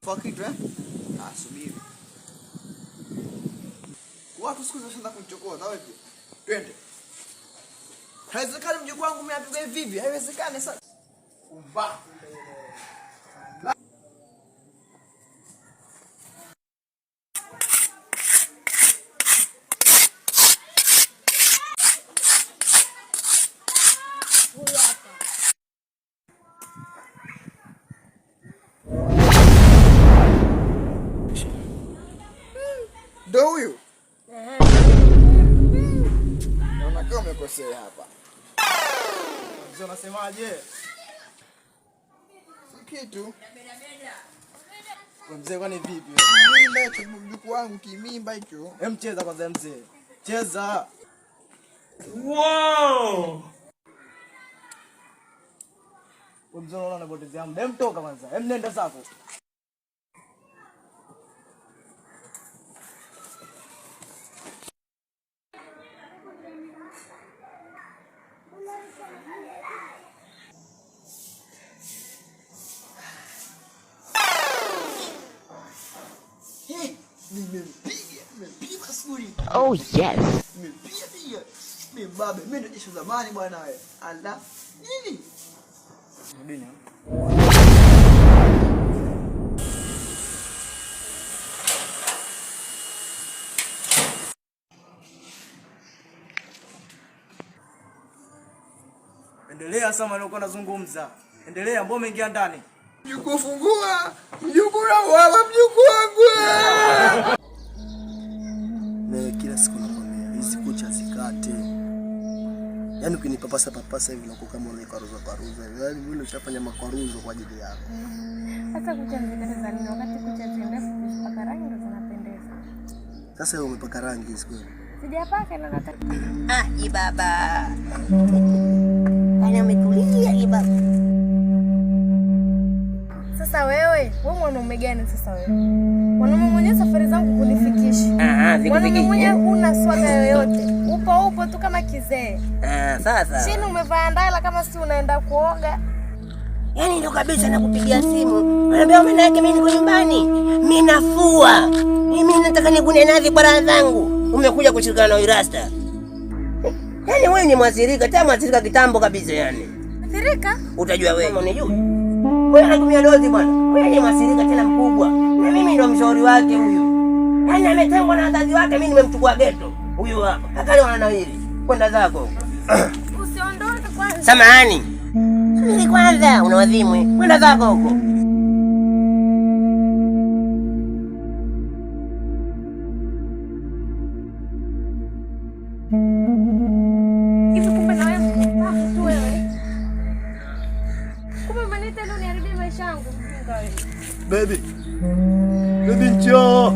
Kwa kitu eh? Ah, subiri. Watu siku hizi washaanza kunichokoza wewe. Twende. Haiwezekani mjukuu wangu mimi apigwe hivi hivi. Haiwezekani sasa. Umba. Ndo huyu. Naona kama umekosea hapa. Mzee unasemaje? Si kitu. Wewe mzee kwani vipi? Mimba hicho mjukuu wangu kimimba hicho. Hem, cheza kwanza mzee. Cheza. Wow! Wewe mzee unaona unapotezea muda. Hem, toka kwanza. Hem, nenda zako. Nimempiga, nimempiga skuli. Oh yes. Nimempiga piga. Mimi babe, mimi ndo jeshi zamani bwana wewe. Ala, nini? Rudini. Endelea sama nilikuwa nazungumza. Endelea, mbona umeingia ndani? Mjukuu fungua. Mjukuu na wala mjukuu wangu. Mimi kila siku nakwambia hizi kucha zikate. Yaani ukinipapasa papasa hivi nakuwa kama unaikwaruza kwaruza hivi. Yaani mwili ushafanya makwaruzo kwa ajili yako. Sasa kucha zikate za nini wakati kucha ndefu ukipaka rangi ndo zinapendeza? Sasa wewe umepaka rangi hizi kweli? Sijapaka na nataka. Ah, ibaba. Yaani umetulia ibaba. Sasa wewe, wewe mwanaume gani sasa wewe? Mwanaume mwenyewe safari zangu kunifikisha. Ah, Mwanaume mwenyewe huna swaga yoyote. Upo upo tu kama kizee. Ah, sasa. Chini umevaa ndala kama si unaenda kuoga. Yaani ndo kabisa nakupigia simu. Anambia maana yake mimi niko nyumbani. Mimi nafua. Mimi nataka nikune nazi kwa raha zangu. Umekuja kushirikiana na Irasta. Yaani wewe ni mwathirika, tena mwathirika kitambo kabisa yani. Mwathirika? Utajua wewe. Kama unijui. Wewe anatumia dozi bwana. Wewe ni mwathirika tena mkubwa. Na mimi ndo mshauri wake huyu. Yaani ametengwa na wazazi wake, mimi nimemchukua geto. Huyu hapa. Akale wananawiri. Kwenda zako. Usiondoke kwanza. Samahani. Subiri kwanza, unawadhimu. Kwenda zako huko. Hivi kumbe na wewe mpumbavu tu wewe. Kumbe umeniita leo uniharibie maisha yangu mjinga wewe. Baby. Baby njoo.